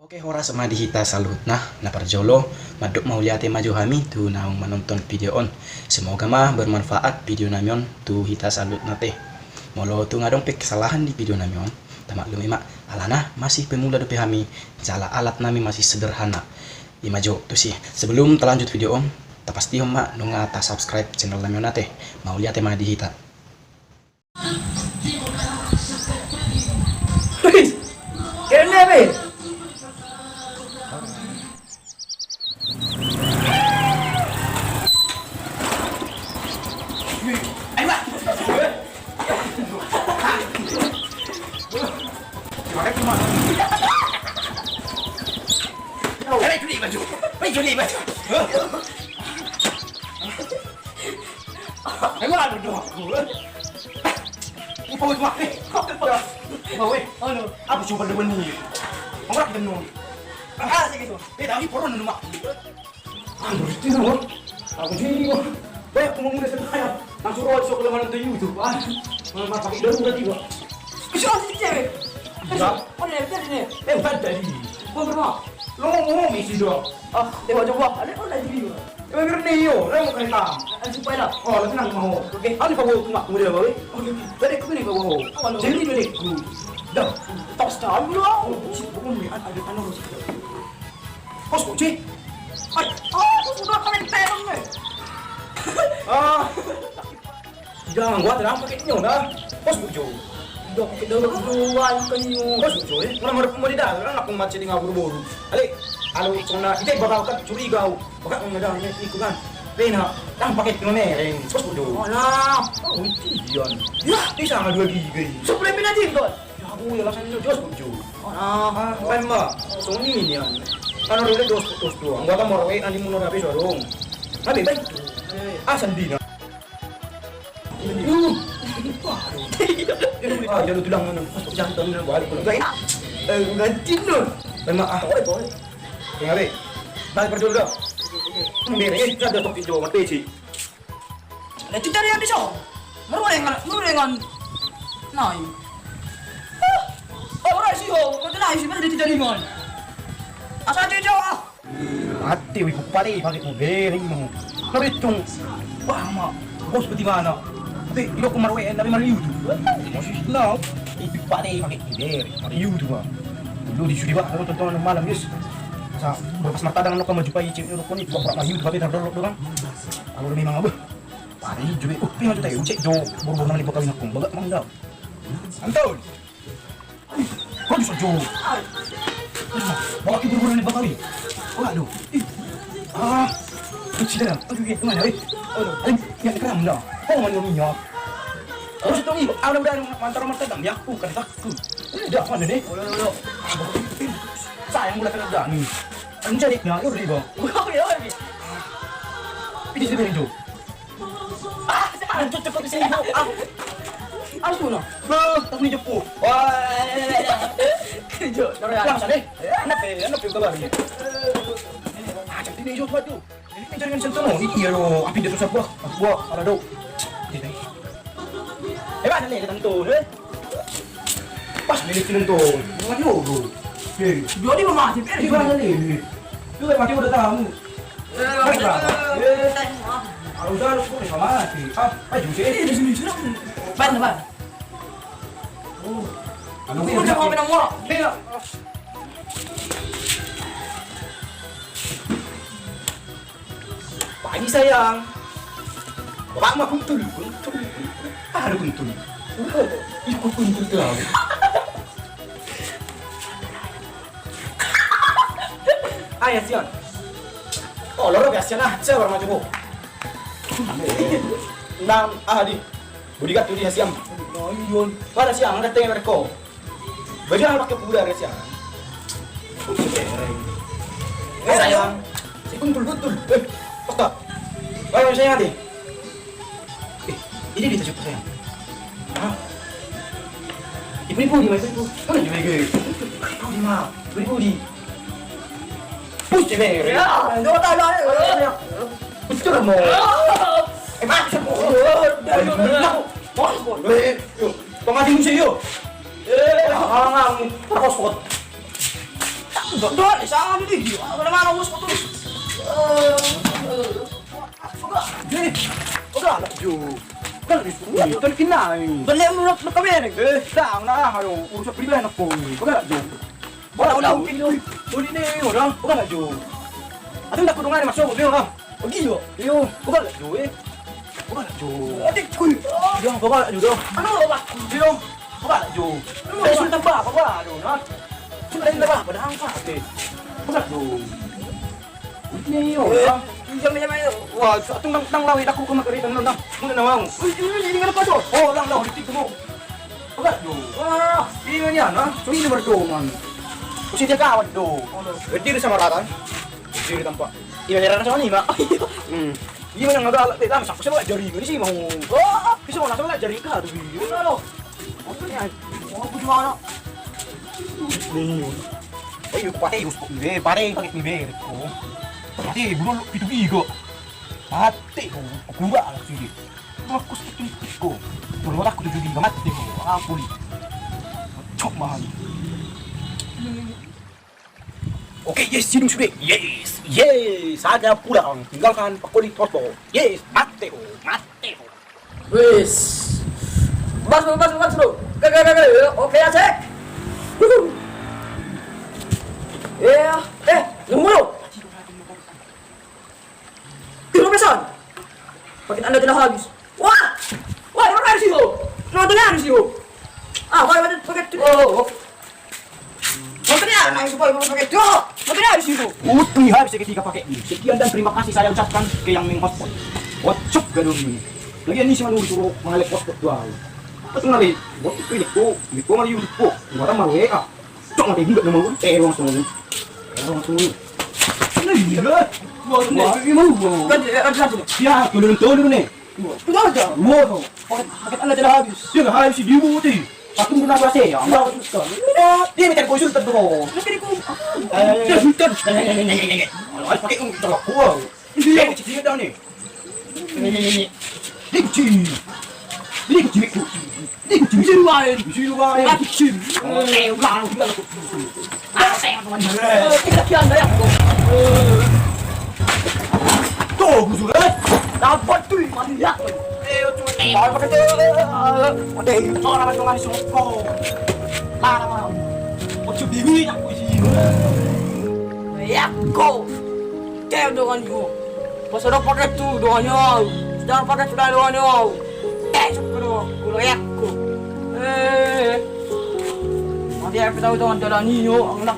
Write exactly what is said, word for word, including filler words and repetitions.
Oke, horas ma di hita saluhutna. Na parjolo, mandok mauliate ma jo hami tu naung manonton video on. Semoga ma bermanfaat video nami on tu hita saluhutna te. Molo tung adong pe kesalahan di video nami on, tamaklumi ma, alana masih pemula dope hami, jala alat nami masih sederhana. I ma jo tusi. Sebelum talanjut video on, tapastihon ma nunga ta subscribe channel nami on ate. Mauliate ma di hita. Wih, keren ya, Be. Ayo, anu dong. Upa, upa, eh. Upa, weh. Anu. Apa coba demen ni? Orang kita nol. Ah, sih gitu. Eh, tapi porong dulu, Mak. Anu, itu dong. Aku jadi, wah. Banyak pemangguran saya. Langsung rawat sok lama nonton YouTube. Ah, malah pakai darurat juga. Bisa sih, cewek. Bisa. Oh, nih, nih, nih. Eh, bukan tadi. Gua berapa? Lo mau ngomong isi dong. Ah, dewa coba. Ada, oh, lagi dua. Emang bener nih, yo, lo mau kereta? Anjing, pai lah. Oh, lo tenang, mau. Oke, anu, Pak, gua cuma kemudian, Pak, weh. Oke, oke. Dari aku nih, Pak, gua. Jadi, dari aku. Dah. Tak setahun dulu. Oh, si, pokoknya, ada, ada, ada, ada. Pos, Pak, cek. Ay, oh, aku sudah kena terong, nih. Ah. Jangan gua terang pakai nyo dah. Pos bujo. Dok, dok, dua, ikan nyo. Pos bujo, eh. Mana, mana, mana dah, kan aku macet di ngabur boru. Ale, alo, sona, ite bakal kan curiga, au. Bakal nggak ada, ini, ini kan. Pena, tang pakai nyo mereng. Pos bujo. Alah. Oh, itu dia. Ya, ini sama dua gigi. Sebelah pina tinggal. Ya, aku ya, langsung nyo, jos bujo. Alah. Ah, kan, Mbak. Song ini, ya. Kan udah dos, dos doang. Gua kan mau rawe, nanti mau rapi, sorong. Tapi baik. Ah, sendiri. Ah, jalo tulang anu. Jantan na balik ulang. Gai. Eh, ganti no. Memang ah, oi boy. Dengar deh. Balik perjolo dah. Beres, ada topi jo, mati sih. Lah, tu cari habis oh. Merulengan, merulengan. Nai. Ah, oh, ora sih ho, kau tu nai sih, mana dia cari ngon. Asal dia jawab. Ate, wih, kupale, pake ku bering mu. Nabe tung, wah, ma, bos, beti mana? Tapi, ilo ku marwe, nabe maliu tu. Maksud, no. Ipi pale, pake ku bering, maliu tu, ma. Lu di sudi, wah, lu tonton malam, yes. Sa, berpas martadang, no, kamu jumpai cewek lu, kau ni, pura-pura maliu tu, tapi terdolok doang. Kalau memang apa? Pale, jumpa, oh, pingat tu tayo, cek, jo, buru-buru nama ni, bakal ingat kong, bagak, mang, dau. Anton. Kau bisa jo. Bawa ke buru-buru ni bakal ni. Waduh. Ih. Ah. Ih, sida dah. Aduh, iya, kemana, eh? Aduh, aduh, minyak keram dah. Kau mana minyak? Terus itu ni, ada udah mantar mantar dah, minyak ku kan tak. Udah, mana ni? Udah, udah. Sayang gula kena dah ni. Anjay, nah, lu beli, Bang. Udah, udah, udah. Ini sini beli jo. Ah, anjir, cepet sini, Jo. Ah. Alas lu, no. Beuh, tas ni jepu. Wah, eh, eh, eh, eh. Jo, Korea. Wah, sana, eh. Enak, eh, enak, eh, kabar ni. Ah, cantik ni, Jo, buat tu. Ini jaringan sentuh, no. Iya, lo, api dia susah buah. Buah, ala do. Eh, mana ni, tentu, eh? Pas milik film tuh. Bukan jodoh. Hei. Jadi mau mati, eh, gimana nih? Lu kayak mati udah tamu. Eh, baiklah. Eh, kalau udah lu kok bisa mati. Ah, ayo sih. Ini di sini sudah. Ban, ban. Oh. Anu, ini udah mau minum murah. Iya. Pagi, sayang. Bapak mah kuntul, kuntul. Ah, ada kuntul. Ikut kuntul tuh. Ayo, siang. Oh, loro biasa lah, saya baru maju. Nang, ah, di. Budi kat tu dia siang. Pada siang, ada tengah mereka. Baju anak pakai kuda ada siang. Eh, sayang. Si kuntul, kuntul. Eh, pesta. Baru saya nanti. Eh, ini dia, sayang. Hah? Ibu-ibu di mana, ibu? Mana ibu-ibu? Ibu di mana? Ibu-ibu di. Pusti, Mary. Ya, nggak tahu lah, ya. Pusti lah, mau. Eh, mati, siapa? Ayo, ayo, ayo. Bos, bos. Eh, yuk. Pengadil sih, yuk. Eh, ah, ah, ah, terus, bos. Dole sama di dia. Mana mana mus foto. Oke. Oke lah jo. Kan di sini. Kan kena. Balik menurut kamera. Eh, dah, nah, ayo urusan pribadi aku. Oke lah jo. Bola, bola, bola. Bola ini, bola. Bola, jo. Atau ndak kudungan masuk, bola. Oke, jo. Yo, bola, jo, eh. Bola, jo. Adik, kui. Yo, bola, jo, do. Anu, bola. Yo, bola, jo. Anu, bola, jo. Tambah, bola, jo, nah. Sudah tambah, padahal apa, oke. Bola, jo. Ini, yo, eh, ya. Jangan, jangan, yo. Wah, satu nang, nang lawi, aku kena kereta, nang, nang. Mana nang mau? Wih, ini, ini, ini, apa, jo? Oh, nang, nang, di situ, mau. Pegat do. Wah, ima nian, ha? So ini berdoman. Usi dia kawan do. Berdiri sama rata. Berdiri tampak. Ima heran sama ni, Mak. Hmm. Ima yang ada alat, eh, sama, sama jari, ini sih mau. Oh, bisa mau langsung jari ke, aduh, iya. Mana lo? Apa ni, ay? Oh, aku juga ada. Ni. Ayo, pate, us, be, pare, pakai ni, be, ko. Pate, bulung, pitu giga. Pate, ko, aku udah, alat sini. Aku setuju ko. Kalau aku tujuh di banget deh ko. Ampun. Cok mahal. Oke, yes, sidung sudah. Yes, yes. Saatnya pulang. Tinggalkan Pak Koli Tosbo. Yes, mate ko, mate ko. Wis. Bas, bas, bas, bro. Oke, oke, oke, oke. Oke, asik. Wuhu. Iya. Eh, nunggu lu. Kira pesan. Paket Anda telah habis. Wah! Wah, mana habis itu? Mana tadi habis itu? Ah, paket, paket, paket. Oh, oh, oh. Mana tadi habis itu? Mana tadi habis itu? Utuh habis seketika paket ini. Sekian dan terima kasih saya ucapkan ke yang menghotspot. Wacok gadong ini. Lagi ini cuma disuruh mengalek hotspot doang. Apa tuh nanti? Buat itu, itu, itu mah di YouTube. Gua kan malu ya. Cok, mate juga nama gua. Eh, langsung. Eh, langsung. Ini gila. Wah, ini mau gua. Kan, eh, ada satu. Ya, tolong, tolong nih. Udah aja. Gua tuh. Paket, paket Anda telah habis. Telah habis di buti. Satu guna berhasil ya. Enggak, betul sekali. Dia minta konsultan tuh. Terus ini gua. Eh, dia sultan. Kalau harus pakai untuk telak gua. Iya, kecil dia nih. Ini, ini, ini. Ini kucing. Ini kucing itu. Ini kucing. Bisa lu main. Bisa lu main. Kucing. Oke, ulang, ulang. Asik, teman. Eh, kita kian, ya. Tuh, busur, eh. Dapat tuh, mati, ya. Eh, cuma, eh, pakai tuh. Oke, orang dengan songko. Mana, mana? Ojo bingung, ya, aku sih. Ya, go. Teo dongan ho. Pas adong paket tu dongan ho. Sedang paket tu dongan ho. Teo dongan ho. Kulo ya ku. Eh. Mati ya kita dongan jalan ni yo. Anak